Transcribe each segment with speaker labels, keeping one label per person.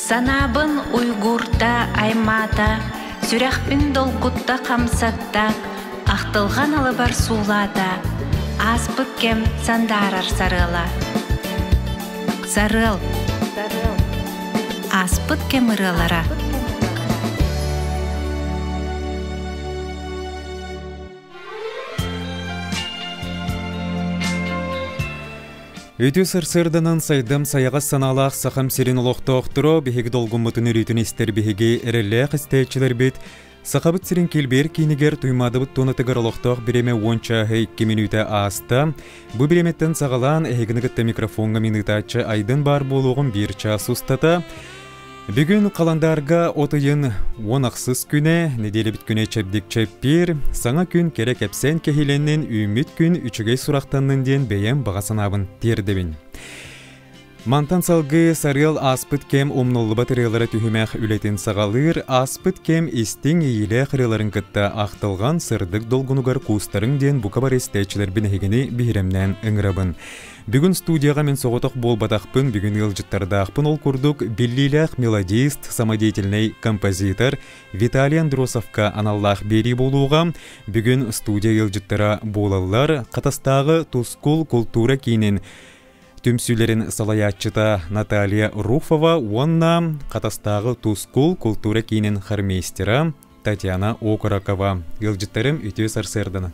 Speaker 1: Санаабын уйгуурта аймаата, сүрэхпин долгутта хамсатта, ахтылҕан алыбар суулаата, ааспыт кэм сандаарар сарыала. Сарыал. Ааспыт кэм ырыалара.
Speaker 2: Үтү сарсыарданан сайдам сайаҕас санаалаах Сахам сирин олохтоохторо биһиги долгуммутун өрүүтүн истэр биһиги эрэллээх истээччилэрбит Сахабыт сирин килбиэр киинигэр Туймаадабыт туонатыгар олохтоох бириэмэ уон чааһы икки мүнүүтэ ааста. Бу бириэмэттэн саҕалаан эһигини кытта микрофоҥҥа мин ыытааччы Айдын баар буолуоҕум биир чаас устата. Бүгүн халандаарга от ыйын уон ахсыс күнэ, нэдиэлэбит күнэ чэбдик чэппиир, саҥа күн кэрэ кэпсээн кэһиилэннин үүммүт күн үчүгэй сурахтаннын диэн бэйэм баҕа санаабын тиэрдэбин. Мантан салгыы Сарыал ааспыт кэм умнуллубат ырыалара түһүмэх үлэтин саҕалыыр, ааспыт кэм истиҥ иилээх ырыаларын кытта ахтылҕан сырдык долгунугар куустарыҥ диэн бука бары истээччилэрбин эһигини биһирэмнээн ыҥырабын. Бүгүн студияҕа мин соҕотох буолбатахпын, бүгүн ыалдьыттардаахпын ол курдук биллиилээх мелодист, самодеятельнай композитор Виталий Андросовка аналлаах биэрии буолуоҕа. Бүгүн студия ыалдьыттара буолаллар Хатастааҕы Тускул култуура киинин түмсүүлэрин салайааччыта Наталья Руфова уонна Хатастааҕы Тускул култуура киинин хормейстера Татьяна Окорокова. Ыалдьыттарым үтүө сарсыардана.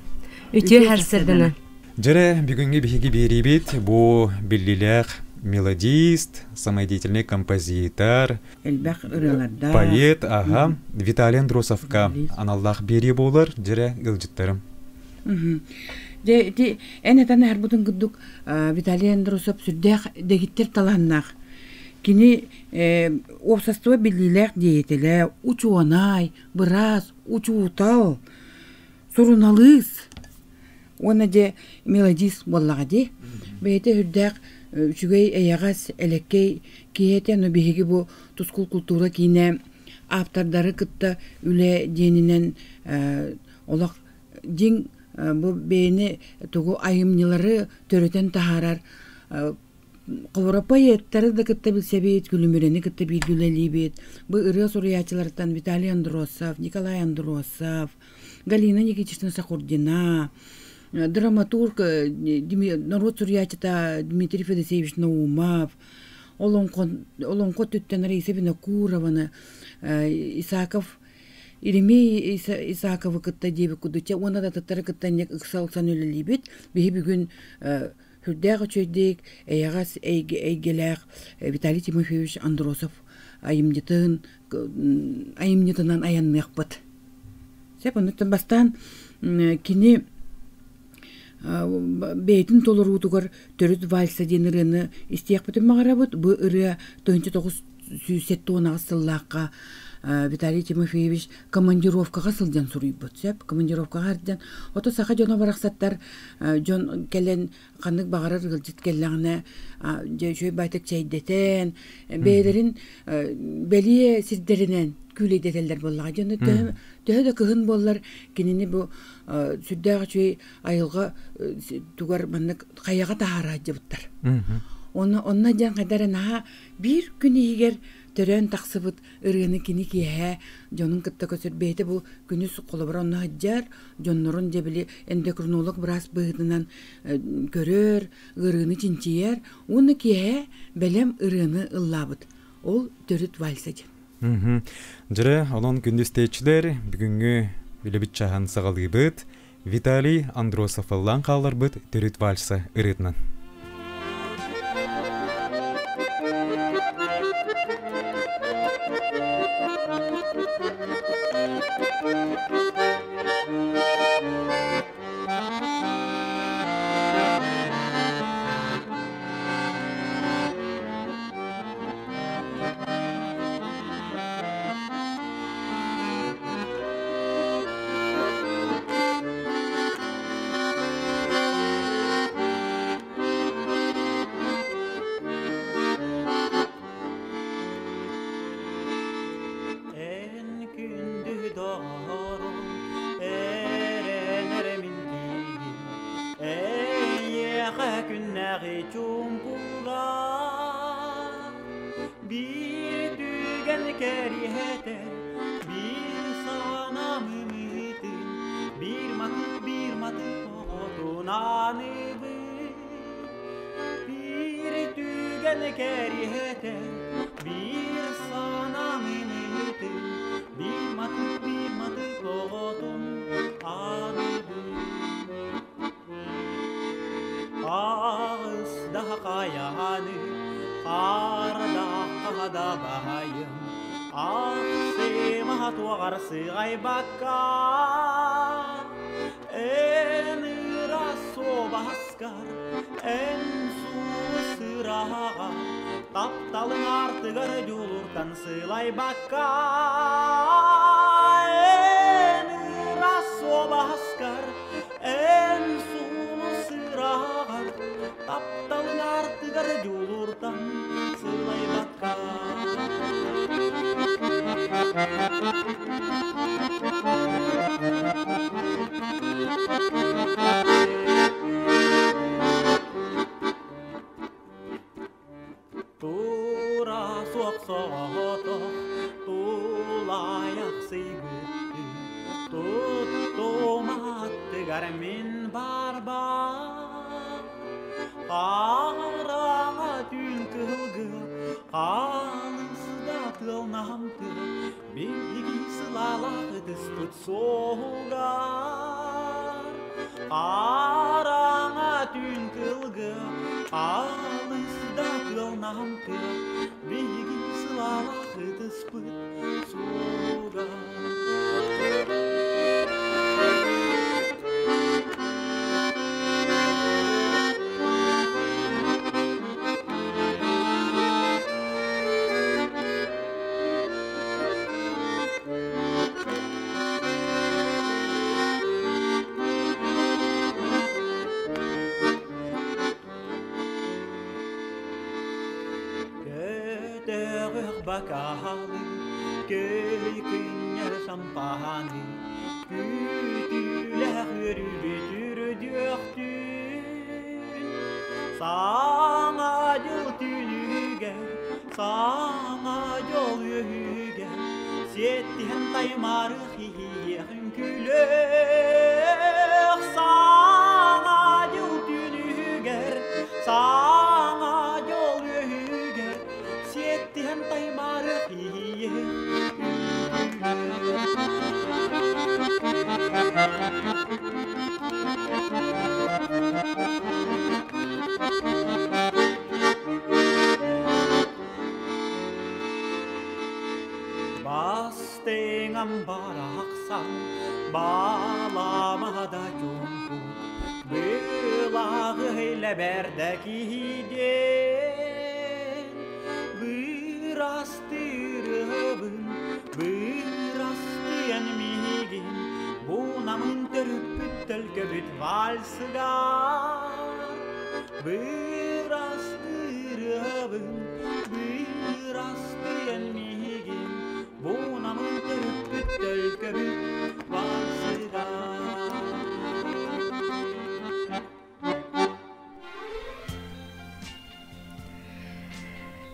Speaker 3: Үтүө сарсыардана.
Speaker 2: Дьэрэ, бүгүҥҥү биһиги биэриибит бу биллилээх мелодист, самодеятельный композитор,
Speaker 4: элбэх ырыалардаах
Speaker 2: поэт, аха, Виталий Андросовка аналлаах биэрии буолар, дьэрэ ыалдьыттарым.
Speaker 4: Дьэ, ити эн этэн аһарбытын курдук Виталий Андросов сүрдээх дэгиттэр талааннаах. Кини уопсастыба биллиилээх деятелэ, учуонай, быраас, учуутал, суруналыыс уонна дьэ мелодист буоллаҕа дии. Бэйэтэ сүрдээх үчүгэй, эйэҕэс, элэккэй киһи этэ. Но биһиги бу Тускул култуура киинэ ааптардары кытта үлэ диэнинэн олох дьиҥ бу бэйэни тугу айымньылары төрөтөн таһаарар холобура поэттары да кытта билсэбит, күлүмүрэни кытта бииргэ үлэлиибит. Бу ырыа суруйааччыларыттан Виталий Андросов, Николай Андросов, Галина Никитична Сахурдина, драматург норуот суруйааччыта Дмитрий Федосеевич Наумов, олоҥхо олоҥхо өттүттэн Раиса Винокурованы, Исаков Еремей Исаковы кытта диэбит курдук уонна да атыттары кытта ыкса ылсан үлэлиибит. Биһи бүгүн сүрдээх үчүгэйдик, эйэҕэс эйгэлээх Виталий Тимофеевич Андросов айымньытын айымньытынан айанныахпыт. Сөп, оннуттан бастаан кини бэйэтин толоруутугар төрүт вальса диэн ырыаны истиэхпитин баҕарабыт. Бу ырыа 1978 сыллаахха Виталий Тимофеевич командировкаҕа сылдьан суруйбут. Сөп, командировкаҕа сылдьан. Ото саха дьоно барахсаттар дьон кэлэн ханнык баҕарар ыалдьыт кэллэҕинэ дьэ үчүгэй баайтык чэйдэтэн бэйэлэрин бэлиэ сирдэринэн күүлэйдэтэллэр буоллаҕа. Дьону төһө да кыһын буоллар кинини бу сүрдээх үчүгэй айылҕа тугар маннык хайаҕа таһаараадьыбыттар. Онно онно диэн хайда эрэ наһаа биир күн иһигэр төрөөн тахсыбыт ырыаны кини киэһэ дьонун кытта көсөр бэйэтэ бу күнүс холобура онно сылдьар дьоннорун дьэ били эндокринолог быраас быһыытынан көрөр, ыарыыны чинчийэр уонна киэһэ бэлэм ырыаны ыллаабыт. Ол төрүт вальса диэн.
Speaker 2: Дьэрэ, онон күндү истээччилэр, бүгүҥҥү үлэбит чаһын саҕалыыбыт. Виталий Андросов ыллаан хаалларбыт төрүт вальса ырыатынан.
Speaker 5: Эн күндү доҕорум, эрэнэрэ мин диигин, эйиэхэ күннээҕи чуумпуга биир Эн кэриэтэ биир санаам инитин, биир матык, биир матык оҕотун аныыбын. Аҕыс да хайаны, хаардахха да баайым, ахсыма туоҕар сыҕайбакка, эн ыраас суобаскар, эн суу сыраҕа, тапталыҥ артыгар дьулуртан сылайбакка, эн ыраас суобаскар, Эн суолу сыраҕар, тапталын артыгар дьулуртан сылайбакка. Тура суох соҕотох тулаайах сыйбыттыы туттум аттыгар мин барбар Хараҥа түүн кыһылгы хаалысыда тыал наһамтыа биһиги сылаалаах ытыспыт суоһугар Хараҥа түүн кылгы алыс да тыал наһамтыа биһиги сылаалаах ытыспыт суоһугар Көтөҕөх бакаалы, көй-күннэр шампааны, күүтүүлээх үөрүүбүт үрдүөхтүүн. Саҥа дьыл түүнүгэр, саҥа дьол үөһүгэр, сиэттиһэн таймаарых иһиэх үҥкүүлүөх. Саҥа дьыл түүнүгэр, саҥа дьол үөһүгэр, сиэттиһэн таймаарых иһиэх үҥкүүлүөх. Бастыҥам барахсан, баламада чуҥкук, Былаҕы илэбэрдэ киһидиэн, Бырастыырыбын, бырастыйан миигин, Бу намын төрүппүт төлкөбүт вальсыгар. Бырастыырыбын, бырастыйан миигин, Бу намын төрүппүт төлкөбүт вальсыгар.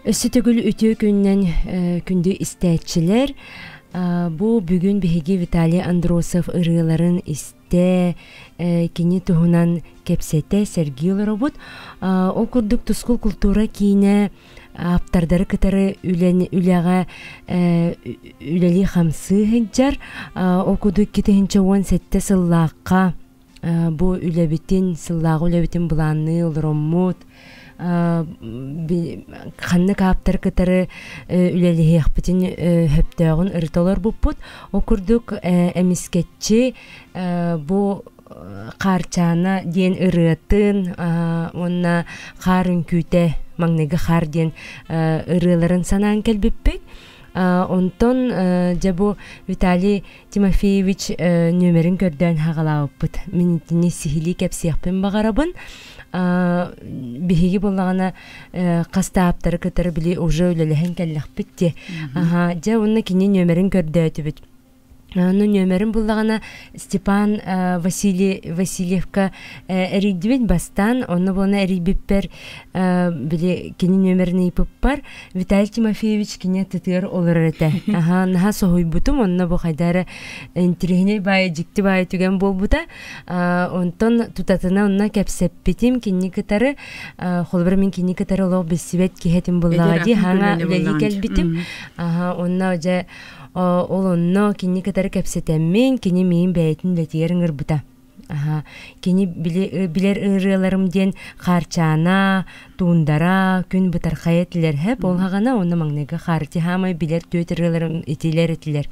Speaker 3: Өссө төгүл үтүө күннэн күндү истээччилэр. Бу бүгүн биһиги Виталий Андросов ырыаларын истэ, кини туһунан кэпсэтэ, сэргии олоробут. Ол курдук Тускул култуура киинэ ааптардары кытары үлэҕэ үлэлии-хамсыы сылдьар. Ол курдук 2017 сыллаахха бу үлэбитин, сыллааҕы үлэбитин былаанныы олороммут, ханнык ааптар кытары үлэлэһиэхпитин сөптөөҕүн ырыта олорбуппут. Ол курдук эмискэччи бу Хаарчаана диэн ырыатын уонна Хаар үҥкүүтэ маҥнайгы хаар диэн ырыаларын санаан кэлбиппит. Онтон дьэ бу Виталий Тимофеевич нүөмэрин көрдөөн хаҕалаабыппыт. Мин итини сиһилии кэпсиэхпин баҕарабын. Биһиги буоллаҕына хас да ааптары кытары били уже үлэлэһэн кэллэхпит дии. Дьэ уонна кини нүөмэрин көрдөөтүбүт. Ону нүөмэрин буллаҕына Степан Василий Васильевка эрийдибит бастаан, онно буолна эрийбиппэр били кини нүөмэрин ыйыппыппар Виталий Тимофеевич кини аттытыгар олорор этэ. Аха, наһаа соһуйбутум, онно бу хайда эрэ интириэһинэй баайы, дьикти баайы түгэн буолбута. Онтон тутатына онно кэпсэппитим кинини кытары, холобура мин кинини кытары олох билсибэт киһи этим буллаҕа дии, хаҥа үлэлии кэлбитим. Аха, онно дьэ ол онно кини кытары кэпсэтэммин, кини миин бэйэтин үлэтигэр ыҥырбыта. Аха, кини билэр ырыаларым диэн Хаарчаана, Туундара, Күн бытархайа этилэр һэп ол хаҕана онно маҥнайгы хаарти хаамай билэр түөт ырыаларым итилэр этилэр.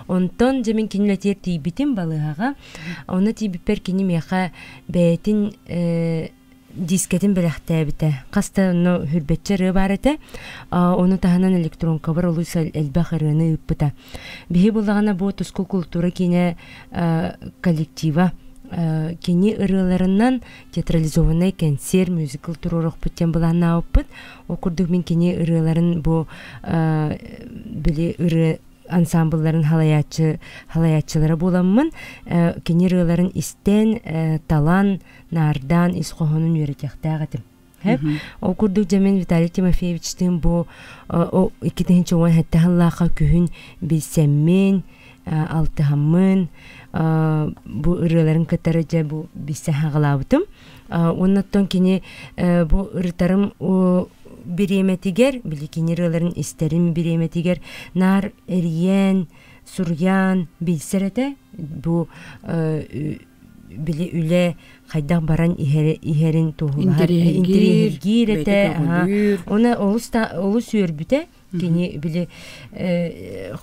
Speaker 3: Онтон дьэ мин кини үлэтигэр тиийбитим балыыһаҕа. Онно тиийбиппэр кини миэхэ бэйэтин дискэтин бэлэхтээбитэ. Хас да онно хүрбэччэ ырыа баар этэ. Ону таһынан электронкабар олус элбэх ырыаны ыыппыта. Биһи буллаҕына бу Тускул култуура киинэ коллектива кини ырыаларынан театрализованнай кэнсиэр мюзикл туруорухпут диэн былааннаабыппыт. Ол курдук мин кини ырыаларын бу били ырыа ансамблларын халайааччы халайааччылара буоламмын кини ырыаларын истэн талан наардаан ис хоһоонун үөрэтиэхтээх этим. Ол курдук дьэ мин Виталий Тимофеевичтыын бу 2017 сыллаахха күһүн билсэммин, алтыһаммын, бу ырыаларын кытары дьэ бу билсэ хаҕалаабытым. Уоннаттан кини бу ырытарым бириэмэтигэр, били кини ырыаларын истэрим бириэмэтигэр наар эрийэн, суруйан билсэр этэ. Бу били үлэ хайдах баран иһэрин туһулаһар интэриэһиргиир этэ Оны олус да олус үөрбүтэ кини били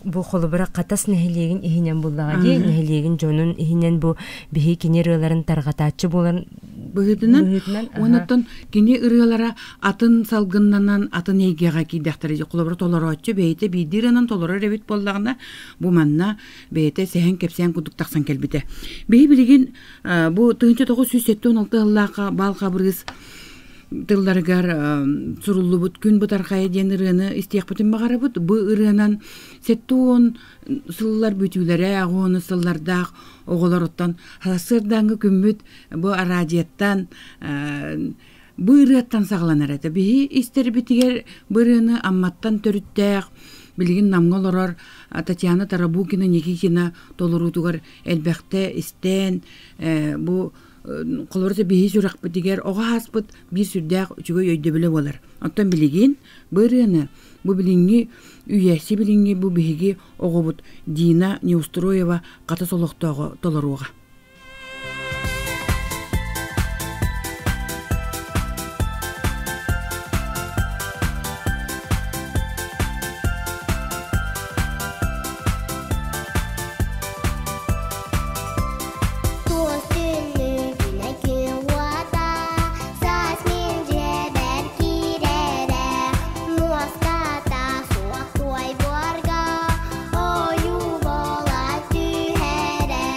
Speaker 3: бу холобура Хатас нэһилиэгин иһинэн буллаҕа дии нэһилиэгин дьонун иһинэн бу биһи кини ырыаларын тарҕатааччы буолан
Speaker 4: быһыытынан уоннаттан кини ырыалара атын салгыннанан атын эйгэҕэ киирдэхтэрэ холобура толорооччу бэйэтэ биирдии ырыанан толорор эбит буоллаҕына бу манна бэйэтэ сэһэн-кэпсээн курдук тахсан кэлбитэ. Биһи билигин бу 1976 сыллаахха Баал Хабырыыс тылларыгар суруллубут «Күн бытархайа» диэн ырыаны истиэхпитин баҕарабыт. Бу ырыанан 70 сыллар бүтүүлэрэ, 80 сыллардаах оҕолоруттан сарсыардааҥҥы күммүт бу араадьыйаттан бу ырыаттан саҕаланар этэ. Биһи истэрбитигэр бу ырыаны Амматтан төрүттээх, билигин Намҥа олорор Татьяна Тарабукина Никитина толоруутугар элбэхтэ истэн, бу холобура биһи сүрэхпитигэр оҕо ааспыт биир сүрдээх үчүгэй өйдөбүлэ буолар. Оттон билигин бу ырыаны бу билиҥҥи үйэ сибилиҥҥи бу биһиги оҕобут Дина Неустроева Хатас олохтооҕо толоруоҕа.
Speaker 6: Туос түннүгүнэ күн уота, саас мин дьиэбэр киирэрэ, муостата суох туой буорга, ойуу буола түһэрэ.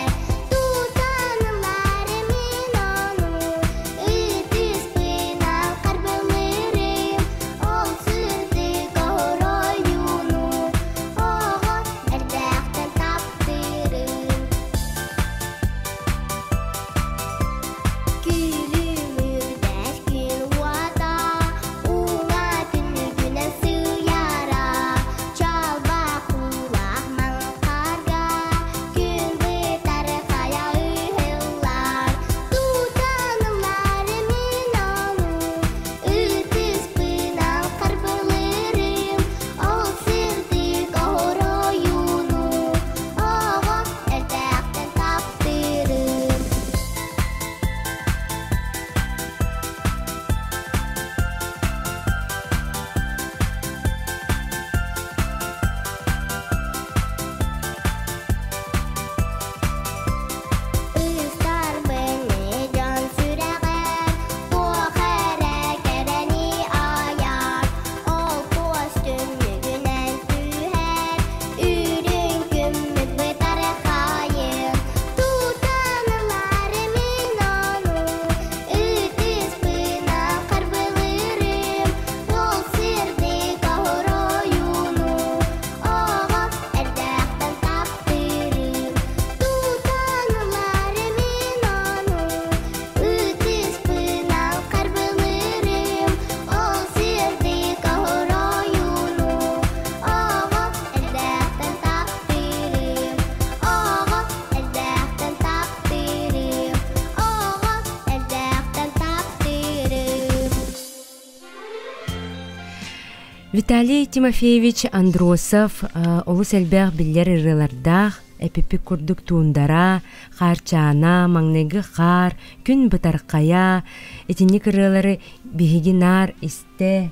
Speaker 3: Виталий Тимофеевич Андросов олус элбэх биллэр ырыалардаах, эпиппит курдук туундара, хаарчаана, маҥнайгы хаар, күн бытархайа итинник ырыалары биһиги наар истэ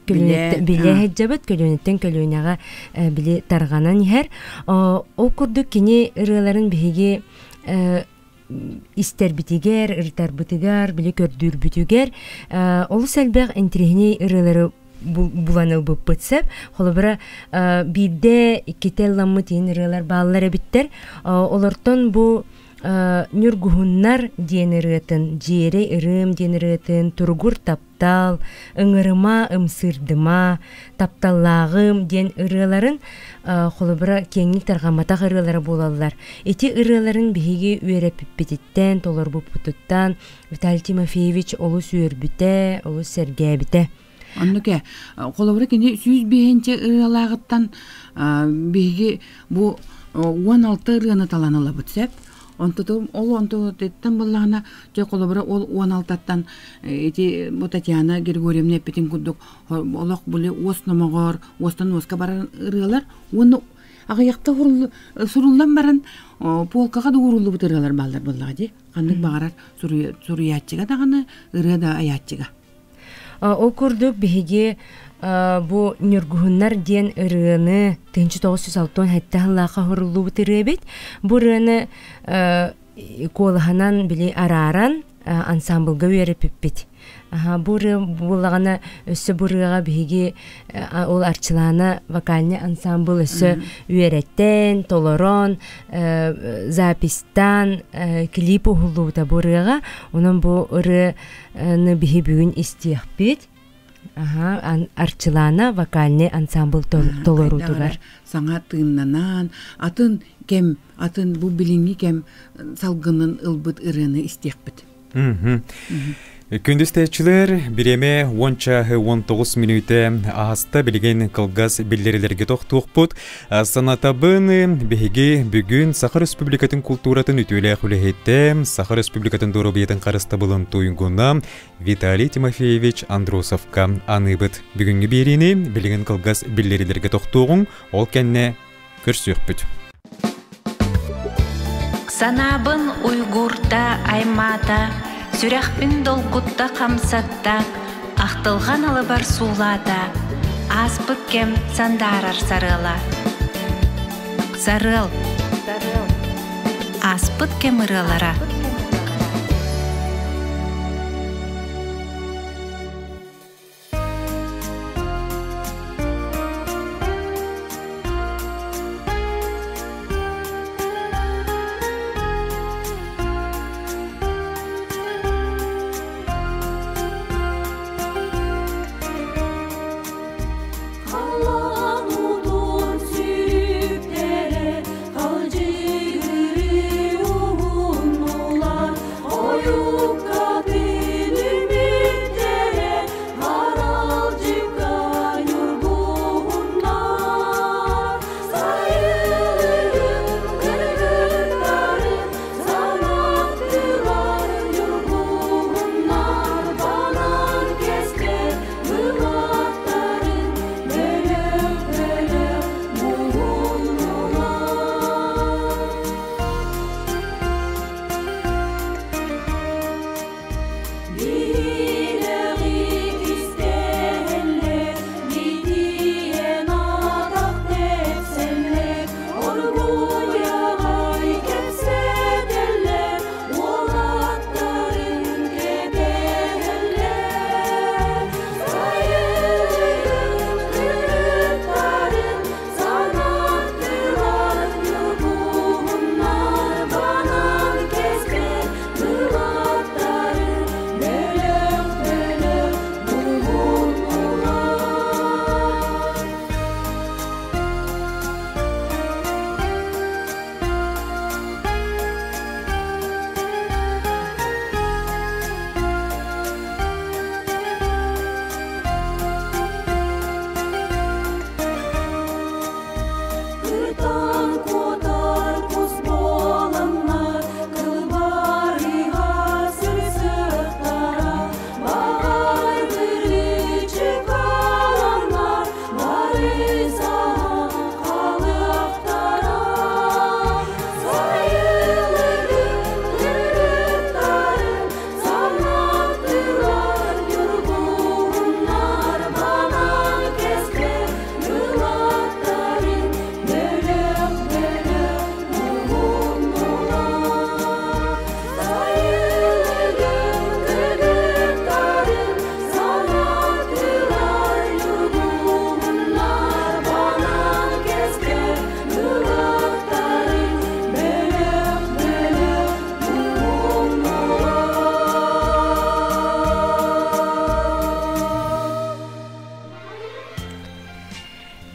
Speaker 3: билэ сылдьабыт, көлүөнэттэн көлүөнэҕэ били тарҕанан иһэр. Ол курдук кини ырыаларын биһиги истэрбитигэр, ырытарбытыгар, били көрдүүрбүтүгэр олус элбэх интириэһинэй ырыалары булан ылбыппыт сөп. Холобура, биирдэ иккитэ ылламмыт иин ырыалар бааллар эбиттэр. Олортон бу Ньургуһуннар диэн ырыатын, Дьиэрэй ырыам диэн ырыатын, Туругур таптал, Ыҥырыма, ымсыырдыма, Тапталлааҕым диэн ырыаларын холобура киэҥник тарҕамматах ырыалара буолаллар. Ити ырыаларын биһиги үөрэппиппититтэн, толорбуппутуттан Виталий Тимофеевич олус үөрбүтэ, олус сэргээбитэ.
Speaker 4: Оннук ээ. Холобура кини 105 ырыалааҕыттан биһиги бу 16 ырыаны талан ылабыт сөп. Онтутум ол онтуттан буоллаҕына дьэ холобура ол 16-ттан ити бу Татьяна Григорьевна эппитин курдук олох били уос номоҕор уостан уоска барар ырыалар уонна аҕыйахта суруллан баран полкаҕа да ууруллубут ырыалар бааллар буоллаҕа дии. Ханнык баҕарар суруйааччыга даҕаны, ырыа да айааччыга.
Speaker 3: Ол курдук биһиги бу Ньургуһуннар диэн ырыаны 1967 сыллаахха оһоруллубут ырыа эбит. Бу ырыаны куолаһынан били арааран ансамблга үөрэппиппит. Бу ырыа буоллаҕына өссө бу ырыаҕа биһиги ол Арчылаана вокальный ансамбл өссө үөрэтэн, толорон, записьтаан клип уһуллубута бу ырыаҕа. Онон бу ырыа биһи бүгүн истиэхпит. Аха, Арчылаана вокальный ансамбл толоруутугар.
Speaker 4: Саҥа тыыннанан, атын кэм, атын бу билиҥҥи кэм салгынын ылбыт ырыаны истиэхпит.
Speaker 2: Күндүс тээччилэр, бириэмэ 10 чааһы 19 мүнүүтэ ааста билигин кылгас биллэрилэргэ тохтуохпут. Санатабын, биһиги бүгүн Саха Республикатын култууратын үтүөлээх үлэһитэ, Саха Республикатын доруобуйатын харыстабылын туйгуна Виталий Тимофеевич Андросовка аныыбыт. Бүгүҥҥү биэриини билигин кылгас биллэрилэргэ тохтуоҕуҥ, ол кэннэ көрсүөхпүт.
Speaker 1: Санаабын уйгуурта аймаата, сүрэхпин долгутта хамсатта, ахтылҕан алыбар суулаата, ааспыт кэм сандаарар сарыала. Сарыал. Ааспыт кэм ырыалара.
Speaker 7: Халлаан уутун сүүрүктэрэ халдьыгырыы уһуннун.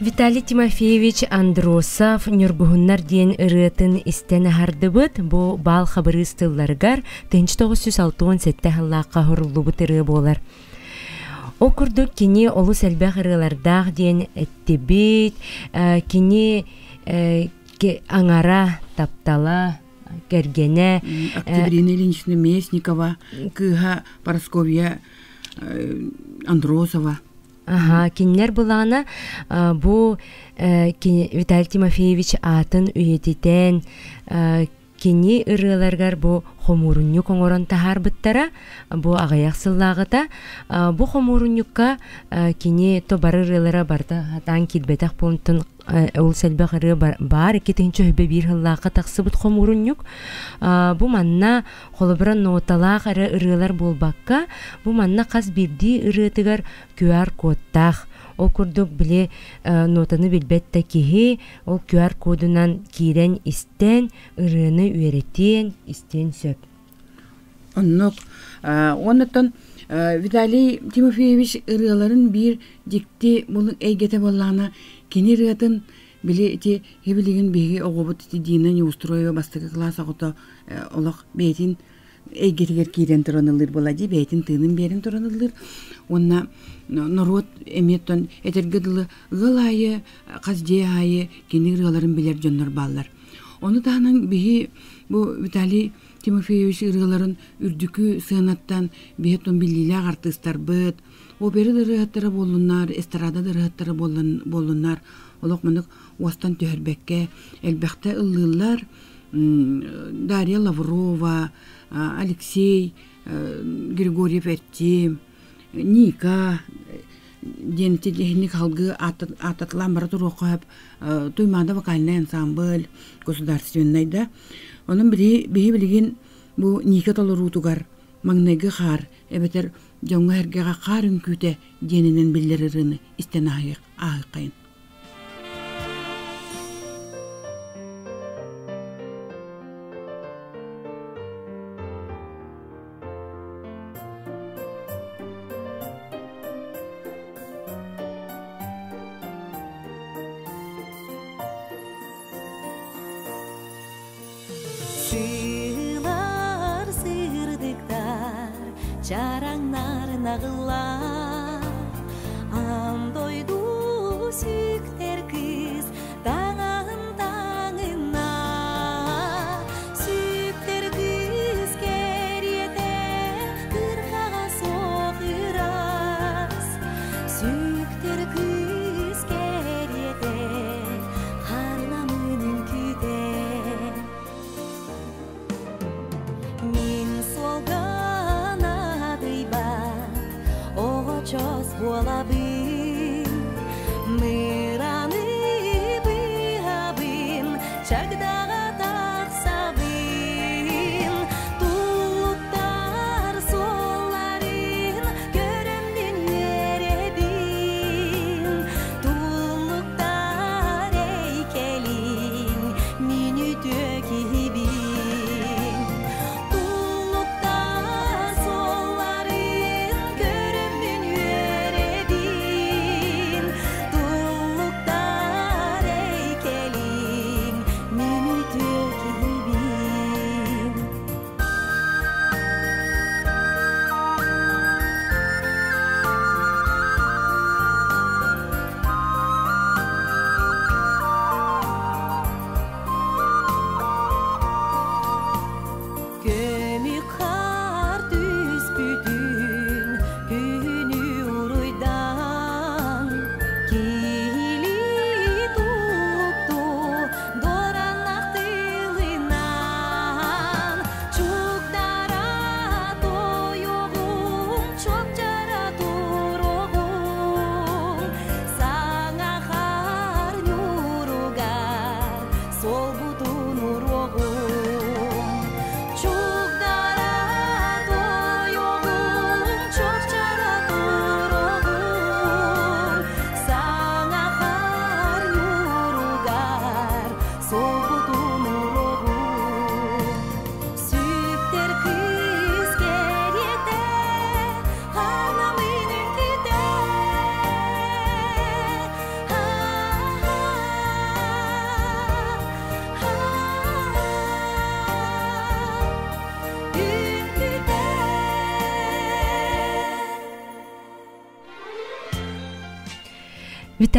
Speaker 3: Виталий Тимофеевич Андросов Ньургуһуннар диэн ырыатын истэн аһардыбыт. Бу баал хабырыыс тылларыгар 1967 сыллаахха оһоруллубут ырыа буолар. Ол курдук кини олус элбэх ырыалардаах диэн эттибит. Кини аҥара, таптала, кэргэнэ.
Speaker 4: Октябрина Ильинична Местникова, кыыһа Парасковья Андросова.
Speaker 3: Аха, кинилэр былаана бу Виталий Тимофеевич аатын үйэтитэн кини ырыаларыгар бу хомуурунньук оҥорон таһаарбыттара бу аҕыйах сыллааҕыта бу хомуурунньукка кини то бары ырыалара барыта хатаан киирбэтэх пунктун олус элбэх ырыа баар 2021 сыллаахха тахсыбыт хомуурунньук бу манна Холобура, ноталаах эрэ ырыалар буолбакка, бу манна хас биирдии ырыатыгар QR-кодтаах. Ол курдук, били нотаны билбэт да киһи ол QR-кодунан киирэн истэн, ырыаны үөрэтиэн, истиэн сөп.
Speaker 4: Оннук. Оннуттан Виталий Тимофеевич ырыаларын биир дьикти булун эйгэтэ буоллаҕына, кини ырыатын били ити билигин биһиги оҕобут ити Дина Неустроева бастакы кылаас оҕото олох бэйэтин эйгэтигэр киирэн туран ыллыыр буолла дии бэйэтин тыынын биэрэн туран ыллыыр уонна норуот эмиэ этэргэ дылы ыал аайы хас дьиэ аайы кини ырыаларын билэр дьоннор бааллар ону таһынан биһи бу Виталий Тимофеевич ырыаларын үрдүкү сыанаттан биһи оттон биллиилээх артыыстарбыт опера да ырыаһыттара буоллуннар эстрада да ырыаһыттара буоллуннар олох маннык уостан түһэрбэккэ элбэхтэ ыллыыллар Дарья Лаврова, Алексей Григорьев-Эртим, Ника диэн итинник салгыы ааттатылаан бара туруохха сөп Туймаада вокальнай ансамбль государственнай да. Онон биһи билигин бу Ника толоруутугар маҥнайгы хаар эбэтэр дьоҥҥо-сэргэҕэ хаар үҥкүүтэ диэнинэн биллэр ырыаны истэн ааһыаххайын.
Speaker 7: Сыылар сырдыктар, чараҥнар наҕыллар, Аан дойду сүктэр кыыс таҥаһын таҥына. Сүктэр кыыс кэриэтэ кыркаҕа суох ыраас. Сүктэр кыыс кэриэтэ харламын үҥкүтэ. Мин суолга наадыйбат.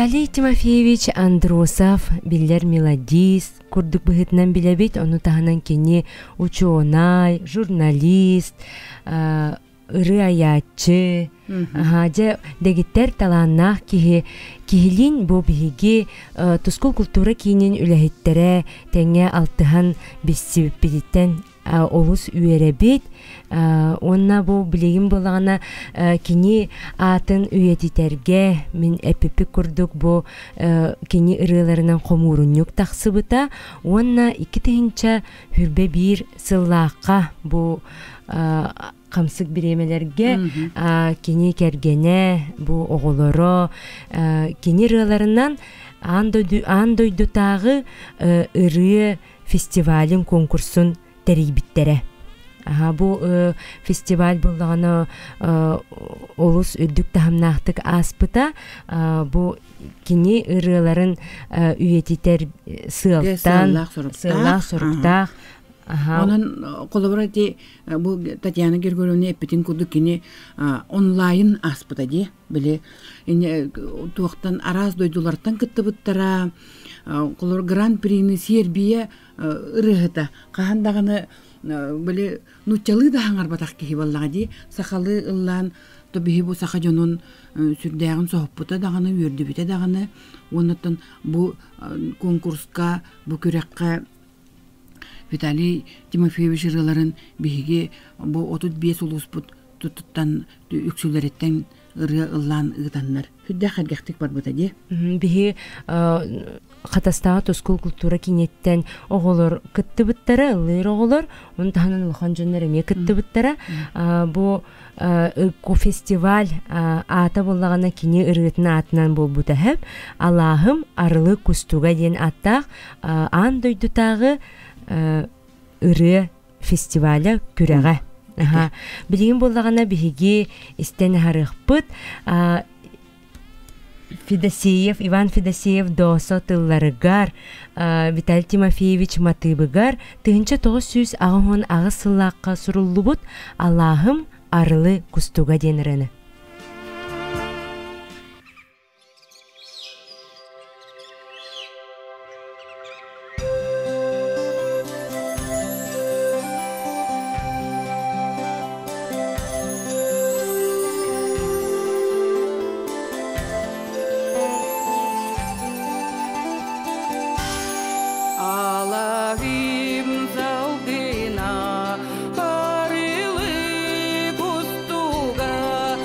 Speaker 3: Виталий Тимофеевич Андросов биллэр мелодист курдук быһыытынан билэбит, ону таһынан кини учуонай, журналист, ырыа айааччы, дьэ дэгиттэр талааннаах киһи. Киһилиин бу биһиги Тускул култуура киинин үлэһиттэрэ тэҥҥэ алтыһан билсибиппититтэн олус үөрэбит. Уонна бу билигин буоллаҕына кини аатын үйэтитэргэ мин эппиппит курдук бу кини ырыаларынан хомуурунньук тахсыбыта уонна 2021 сыллаахха бу хамсык бириэмэлэргэ кини кэргэнэ, бу оҕолоро кини ырыаларынан аан дойдутааҕы ырыа фестивалын конкурсун тэрийбиттэрэ. Бу фестиваль буоллаҕына олус үрдүк таһымнаахтык ааспыта. Бу кини ырыаларын үйэтитэр сыалтан, сыаллаах соруктаах.
Speaker 4: Онон холобура ити бу Татьяна Григорьевна эппитин курдук кини онлайн ааспыта дии. Били туохтан араас дойдулартан кыттыбыттара. Холобура Гран-прини Сербия ырыаһыта хаһан даҕаны били нууччалыы да хаҥарбатах киһи буоллаҕа дии. Сахалыы ыллаан то биһи бу саха дьонун сүрдээҕин соһуппута даҕаны, үөрдүбүтэ даҕаны. Уоннаттан бу конкурска, бу күрэххэ Виталий Тимофеевич ырыаларын биһиги бу 35 улууспут туттан үксүлэриттэн ырыа ыллаан ыытаннар сүрдээх сэргэхтик барбыта дии.
Speaker 3: Биһи Хатастааҕы Тускул култуура кииниттэн оҕолор кыттыбыттара, ыллыыр оҕолор, ону таһынан улахан дьоннор эмиэ кыттыбыттара. Бу фестиваль аата буоллаҕына кини ырыатын аатынан буолбута сөп. Алааһым арылы кустуга диэн ааттаах аан дойдутааҕы ырыа фестиваля күрэҕэ. Билигин буоллаҕына биһиги истэн аһарыахпыт. Федосеев, Иван Федосеев Доосо тылларыгар, Виталий Тимофеевич матыыбыгар 1988 сыллаахха суруллубут «Алааһым арылы кустуга» диэн ырыаны.
Speaker 8: Алаһым салгына арылы кустуга.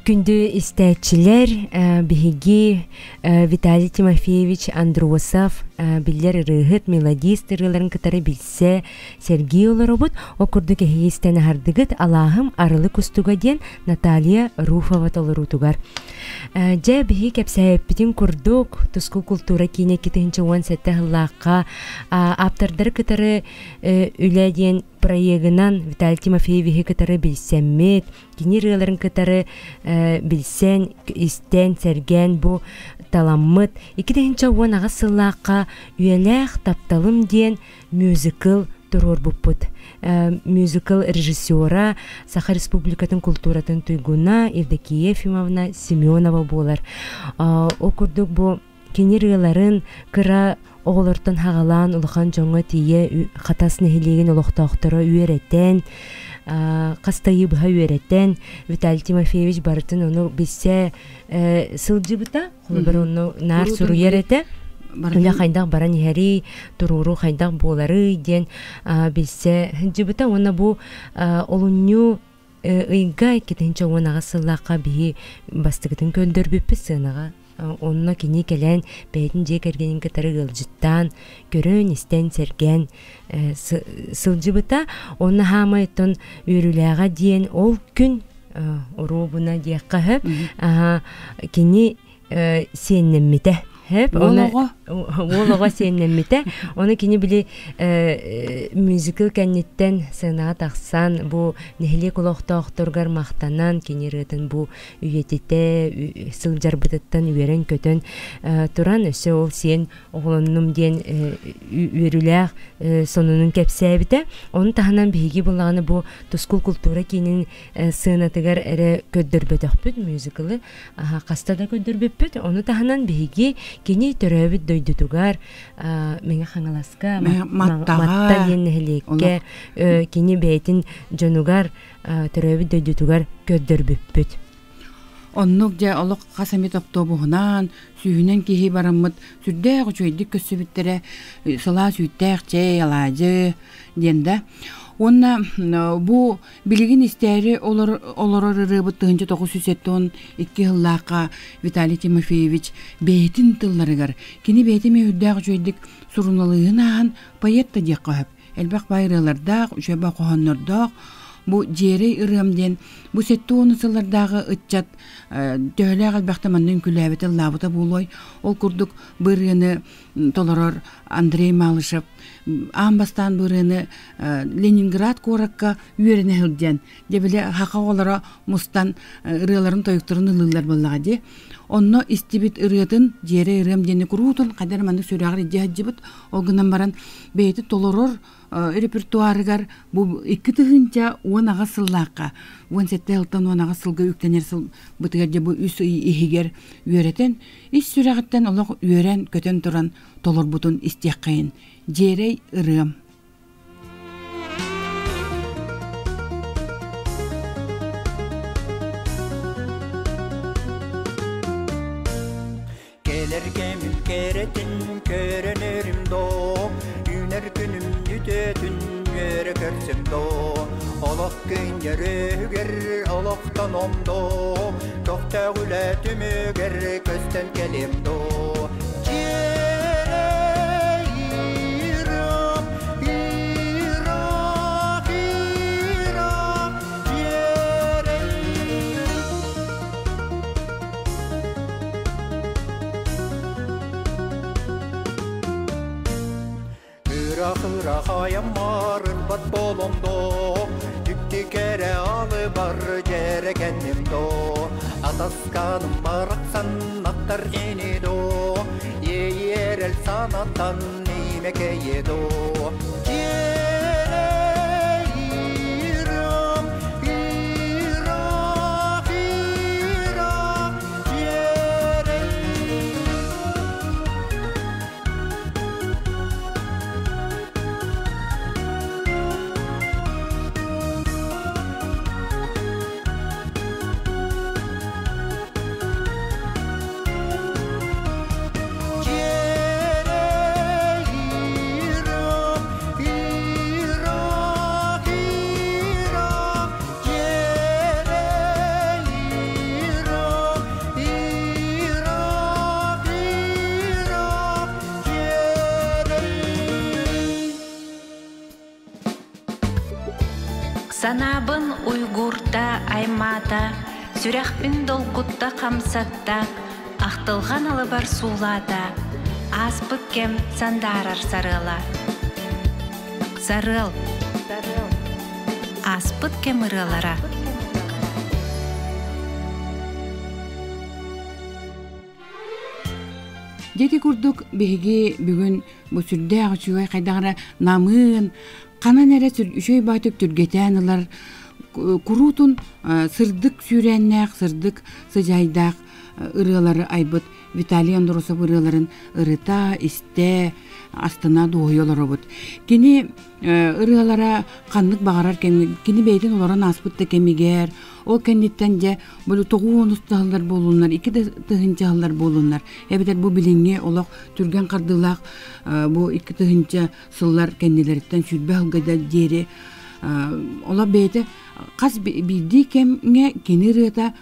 Speaker 3: Күндү истээччилэр, биһиги Виталий Тимофеевич Андросов биллэр ырыаһыт, мелодист ырыаларын кытары билсэ, сэргии олоробут. Ол курдук эһиги истэн аһардыгыт «Алааһым арылы кустуга» диэн Наталья Руфова толоруутугар. Дьэ, биһиги кэпсээбиппитин курдук, Тускул култуура киинэ 2017 сыллаахха ааптардары кытары үлэ диэн проегынан Виталий Тимофеевиһы кытары билсэммит, кини ырыаларын кытары билсэн, истэн, сэргээн бу таламмыт 2018 сыллаахха Үйэлээх тапталым диэн мюзикл туруорбуппут. Мюзикл режиссера Саха Республикатын култууратын туйгуна Евдокия Ефимовна Семенова буолар. Ол курдук бу кини ырыаларын кыра оҕолортон хаҕалаан улахан дьоҥҥо тиийэ Хатас нэһилиэгин олохтоохторо үөрэтэн, хастайыы быһа үөрэтэн, Виталий Тимофеевич барытын ону билсэ сылдьыбыта. Холобур, онно наар суруйар этэ. Үлэ хайдах баран иһэрий, туруоруу хайдах буоларый диэн билсэ сылдьыбыта. Уонна бу олунньу ыйга 2018 сыллаахха биһи бастакытын көрдөрбүппүт сыанаҕа. Онно кини кэлэн бэйэтин дьиэ кэргэнин кытары ыалдьыттаан, көрөн-истэн, сэргээн сылдьыбыта. Онно хаамай оттон үөрүүлээҕэ диэн ол күн оруобуна диэххэ сөп. Кини сиэннэммитэ. Хөп,
Speaker 4: Уол
Speaker 3: уол оҕо сиэннэммитэ. Ону кини били мюзикл кэнниттэн сценаҕа тахсан бу нэһилиэк олохтоохторугар махтанан кини ырыатын бу үйэтитэ сылдьарбытыттан үөрэн-көтөн туран өссө ол сиэн оҕолоннум диэн үөрүүлээх сонунун кэпсээбитэ. Ону таһынан биһиги буллаҕына бу Тускул култуура киинин сценатыгар эрэ көрдөрбөтөхпүт мюзиклы хаста да көрдөрбүппүт. Ону таһынан биһиги кини төрөөбүт дойдутугар Мэҥэ Хаҥаласка Матта диэн нэһилиэккэ кини бэйэтин дьонугар төрөөбүт дойдутугар көрдөрбүппүт.
Speaker 4: Оннук дьэ олох хас эмит автобуһунан сүүһүнэн киһи бараммыт сүрдээх үчүгэйдик көрсүбүттэрэ сылаас үүттээх чэй, алаадьы диэн да. Уонна бу Билигин истээри олорор ырыабыт 1972 сыллаахха Виталий Тимофеевич бэйэтин тылларыгар кини бэйэтэ эмиэ үрдээх үчүгэйдик суруналыыһын ааһан поэт да диэххэ сөп. Элбэх баай ырыалардаах, үчүгэй хоһооннордоох. Бу «Дьиэрэй ырыам» диэн бу 70 сыллардааҕы ыччат төһөлөөх элбэхтэ манна үҥкүүлээбитэ, ыллаабыта буолуой. Ол курдук бу ырыаны толорор Андрей Малышев аан бастаан бу ырыаны Ленинград куоракка үөрэнэ сылдьан дьэ били саха оҕолоро мустан ырыаларын тойуктарын ылыыллар буоллаҕа дии онно истибит ырыатын дьиэрэ ырыам диэни куруутун хайдах эрэ маннык сүрэҕэр илдьэ сылдьыбыт ол гынан баран бэйэтэ толорор репертуарыгар бу 2018 сыллаахха 17 сылтан 18 сылга үктэнэр сыл бытыгар дьэ бу үс ый иһигэр үөрэтэн ис сүрэҕиттэн олох үөрэн-көтөн туран толорбутун истиэххэйин дьиэрэй ырыам
Speaker 5: Кэлэр кэмим кэрэтин көрөнөрүм доо, Үүнэр күнүм үтүөтүн үөрэ көрсөм доо, Олох кынньарыгар олохтоном доо, Көхтөөх үлэ түмүгэр көстөн кэлиэм доо. Ыра-ыра хайаммар ырбат боломдо, Түкти кэрэ алыбар дьэрэ кэнним до, Атасканым барахсан аттар ини до, Иэйэрэл санаттан имэкэйе до.
Speaker 1: Санаабын уйгуурта аймаата, сүрэхпин долгутта хамсатта, ахтылҕан алыбар суулаата, ааспыт кэм сандаарар сарыала. Сарыал. Ааспыт кэм ырыалара.
Speaker 4: Дьэ курдук биһиги бүгүн бу сүрдээх үчүгэй хайдах эрэ намыын, ханан эрэ үчүгэй баатык түргэтээн ылар куруутун сырдык сүүрээннээх, сырдык сыдьаайдаах ырыалары айбыт Виталий Андросов ырыаларын ырыта, истэ, астына дуоһуйа олоробут. Кини ырыалара ханнык баҕарар кэми кини бэйэтин олорон ааспыт да кэмигэр, ол кэнниттэн дьэ бу тоҕуон устаһаллар буолуннар, икки да тыһыынчаһаллар буолуннар, эбэтэр бу билиҥҥи олох түргэн хардыылаах бу икки тыһыынча сыллар кэннилэриттэн сүүрбэ сылга да диэри олох бэйэтэ хас биирдии кэмҥэ кини ырыата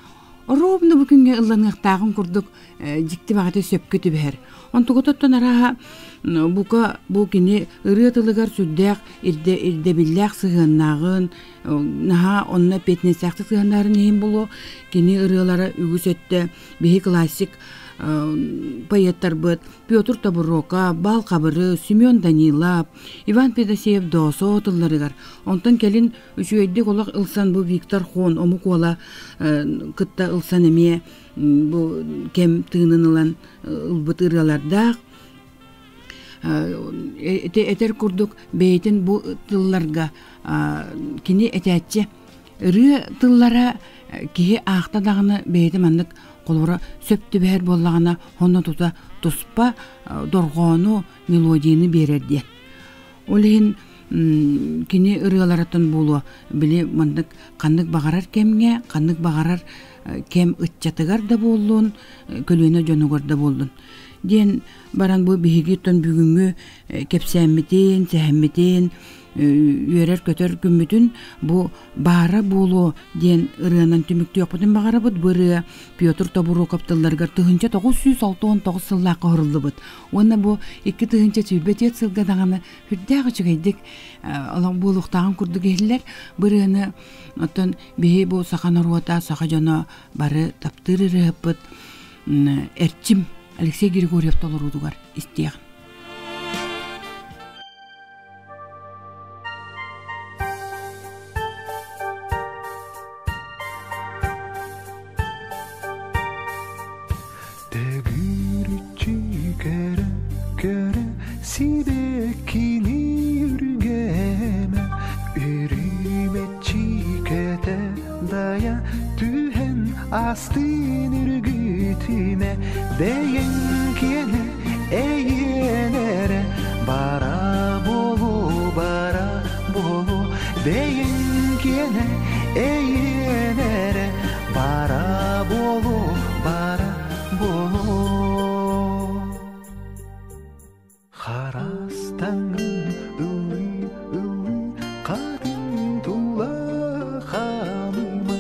Speaker 4: ровно бу күҥҥэ ылланыахтааҕын курдук дьикти баҕата сөпкө түбэһэр. Онтугутуттан арааһа бука бу кини ырыа тылыгар сүрдээх ирдэ ирдэбиллээх сыһыаннааҕын, наһаа онно эппиэтинэстээхтик сыһыаннаарын иһин булуо, кини ырыалара үгүс өттө биһи классик поэттарбыт Петр Тобуруока, Бал Хабыры, Семен Данилов, Иван Федосеев Доосоо тылларыгар, онтон кэлин үчүгэйдик олох ылсан бу Виктор Хон омук уола кытта ылсан эмиэ бу кэм тыынын ылан ылбыт ырыалардаах. Этэр курдук бэйэтин бу тылларга кини этээччи ырыа тыллара киһи аахта даҕаны бэйэтэ маннык холобура сөп түбэһэр буоллаҕына онно тута туспа дорҕоону мелодияны биэрэр диэн. Ол иһин кини ырыаларыттан буолуо били маннык ханнык баҕарар кэмҥэ, ханнык баҕарар кэм ыччатыгар да буоллун, көлүөнэ дьонугар да буоллун диэн баран бу биһиги оттон бүгүҥҥү кэпсээммитин, сэһэммитин, үөрэр-көтөр күммүтүн бу баара буолуо диэн ырыанан түмүктүөхпүтүн баҕарабыт. Бу ырыа Петр Тобуруокап тылларыгар 1969 сыллаахха оһоруллубут. Уонна бу 2024 сылга даҕаны сүрдээх үчүгэйдик олох буолуохтааҕын курдук иһиллэр. Бу ырыаны оттон биһи бу саха норуота, саха дьоно бары таптыыр ырыаһыппыт Эрчим Алексей Григорьев толоруутугар истиэҕин.
Speaker 5: Төгүрүччү көрө, көрө, сибэккини үргэмэ, үрүмэччи көтө дайа түһэн астын үргүтүмэ, бэйэҥ киэнэ эйиэнэрэ бара буолу, бара буолу, бэйэҥ киэнэ эйиэнэрэ бара буолу, бара буолу. Харастаҥын ылыы-ылыы хатын тула хаамыма,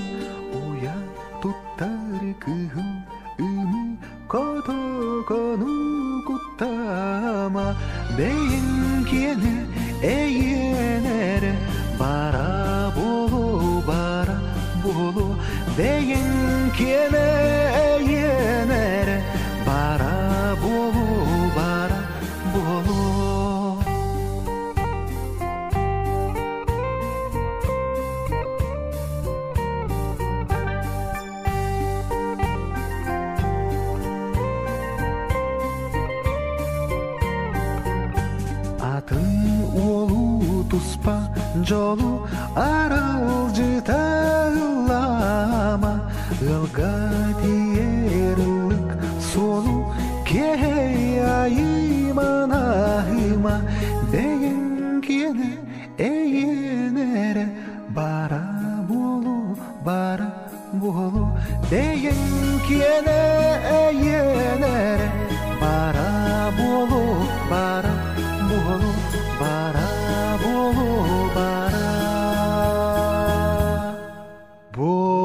Speaker 5: уйа туттар кыһыл ымыы котокону куттама, бэйэҥ киэнэ эйиэнэрэ бара буолу, бара буолу, бэйэҥ киэнэ эйиэнэрэ бара буолу, бара буолу. Атын уолу туспа дьолу аралдьыта ыллаама, ыалга тиийэр ыллык суолу киэһэй айыман аһыма, бэйэҥ киэнэ эйиэнэрэ бара буолу, бара буолу, бэйэҥ киэнэ эйиэнэрэ бара буолу, бара буолу, бара буолу, бара буолу.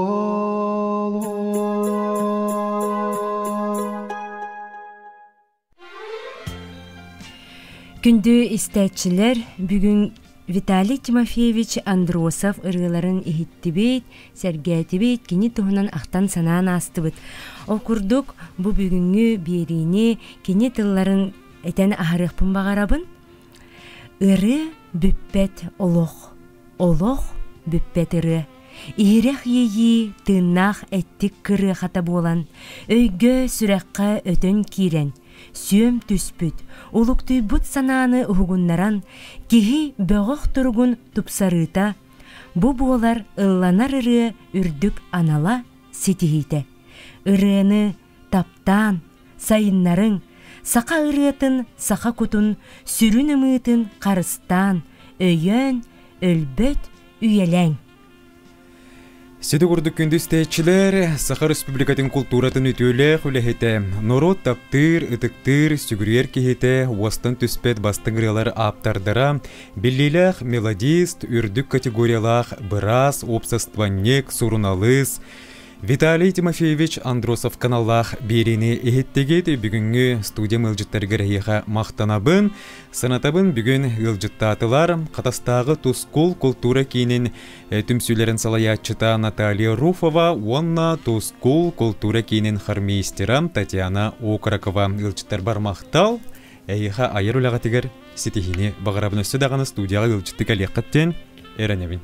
Speaker 3: Күндү истээччилэр, бүгүн Виталий Тимофеевич Андросов ырыаларын иһиттибит, сэргээтибит, кини туһунан ахтан-санаан аастыбыт. Ол курдук, бу бүгүҥҥү биэриини кини тылларын этэн аһарыахпын баҕарабын. Ырыа бүппэт олох, олох бүппэт ырыа. Иһирэх иэйии тыыннаах эттик кырыахата буолан, өйгө, сүрэххэ өтөн киирэн, сүөм түспүт, улуктуйбут санааны уһугуннаран, киһи бөҕөх туругун тупсарыыта, бу буолар ылланар ырыа үрдүк анала, ситиһиитэ. Ырыаны таптаан, сайыннарыҥ, саха ырыатын, саха кутун сүрүн ымыытын харыстаан, өйөөн, өлбөт үйэлээҥ.
Speaker 2: Сити курдук күндү истээччилэр, Саха Республикатын култууратын үтүөлээх үлэһитэ, норуот таптыыр, ытыктыыр, сүгүрүйэр киһитэ, уостан түспэт бастыҥ ырыалар ааптардара, биллиилээх мелодист, үрдүк категориялаах быраас, уопсастыбанньык, суруналыыс, Виталий Тимофеевич Андросов каналлаах биэриини иһиттигит. Бүгүҥҥү студия ыалдьыттарыгар эһиэхэ махтанабын. Санатабын бүгүн ыалдьыттаатылар Хатастааҕы Тускул култуура киинин түмсүүлэрин салайааччыта Наталья Руфова уонна Тускул култуура киинин хормейстера Татьяна Окорокова ыалдьыттарбар махтал. Эһиэхэ айар үлэҕитигэр ситиһиини баҕарабын өссө даҕаны студияҕа ыалдьытты кэлиэххит диэн эрэнэбин.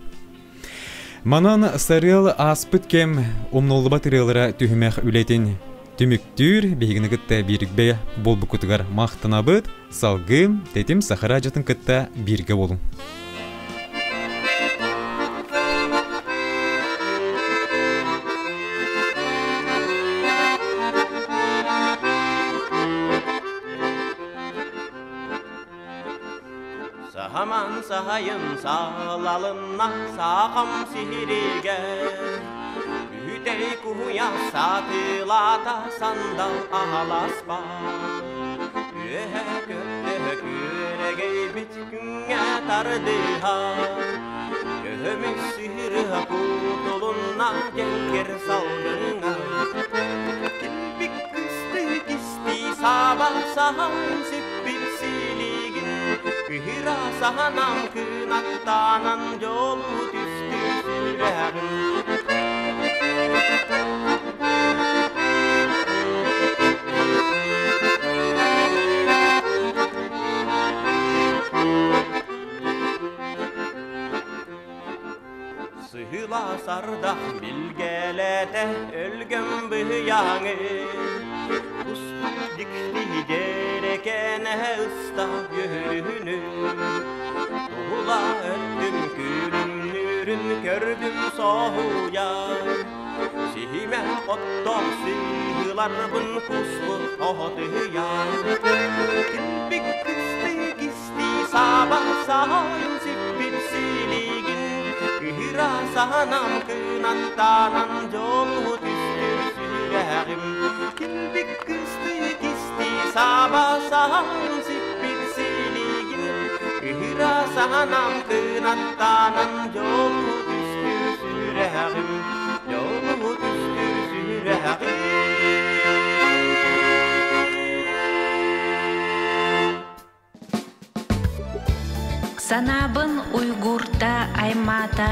Speaker 2: Манан сарыал ааспыт кэм умнуллубат ырыалара түһүмэх үлэтин түмүктүүр биһигини кытта бииргэ буолбуккутугар махтанабыт. Салгыы Тэтим Саха радиотын кытта бииргэ буолуҥ.
Speaker 9: Саһаман саһайын саалалынна саахам сиһиригэ Үтэй куһуйа саатыылаата сандал аһаласпа Үөһэ көттөһө күөрэгейбит күҥҥэ тардыһа Көһөмүс сыһырыһа куутулунна дьэҥкир салгыҥҥа Килбик кыстыы кистии сааба саһан сиппит силигин Кыһыра саһанам кынаттаанан дьолу түстүү сүрэҕин Сыһыла сардах билгэлэтэ өлгөм быһыйаҥы Кустук дикти дьэрэкээнэ ыста үһүнү Туһула өттүм күлүмнүүрүн көрдүм соһуйа Сиһимэ оттоох сыһыыларбын куспут оһотуйа Килбик кыстыы кистии сааба саайын сиппит силигин Кыһыра саһанам кынаттаанан дьолу түстүр сүрэҕим Килбик кыстыы кистии сааба саайын сиппит силигин Кыһыра саһанам кынаттаанан дьолу түстүр сүрэҕим Дьолу түстүр сүрэҕим
Speaker 1: Санаабын уйгуурта аймаата,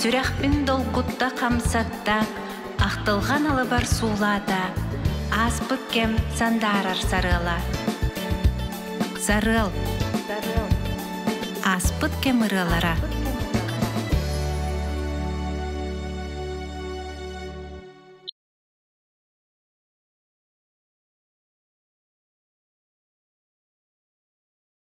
Speaker 1: сүрэхпин долгутта хамсатта, ахтылҕан алыбар суулаата, ааспыт кэм сандаарар сарыала. Сарыал. Ааспыт кэм ырыалара.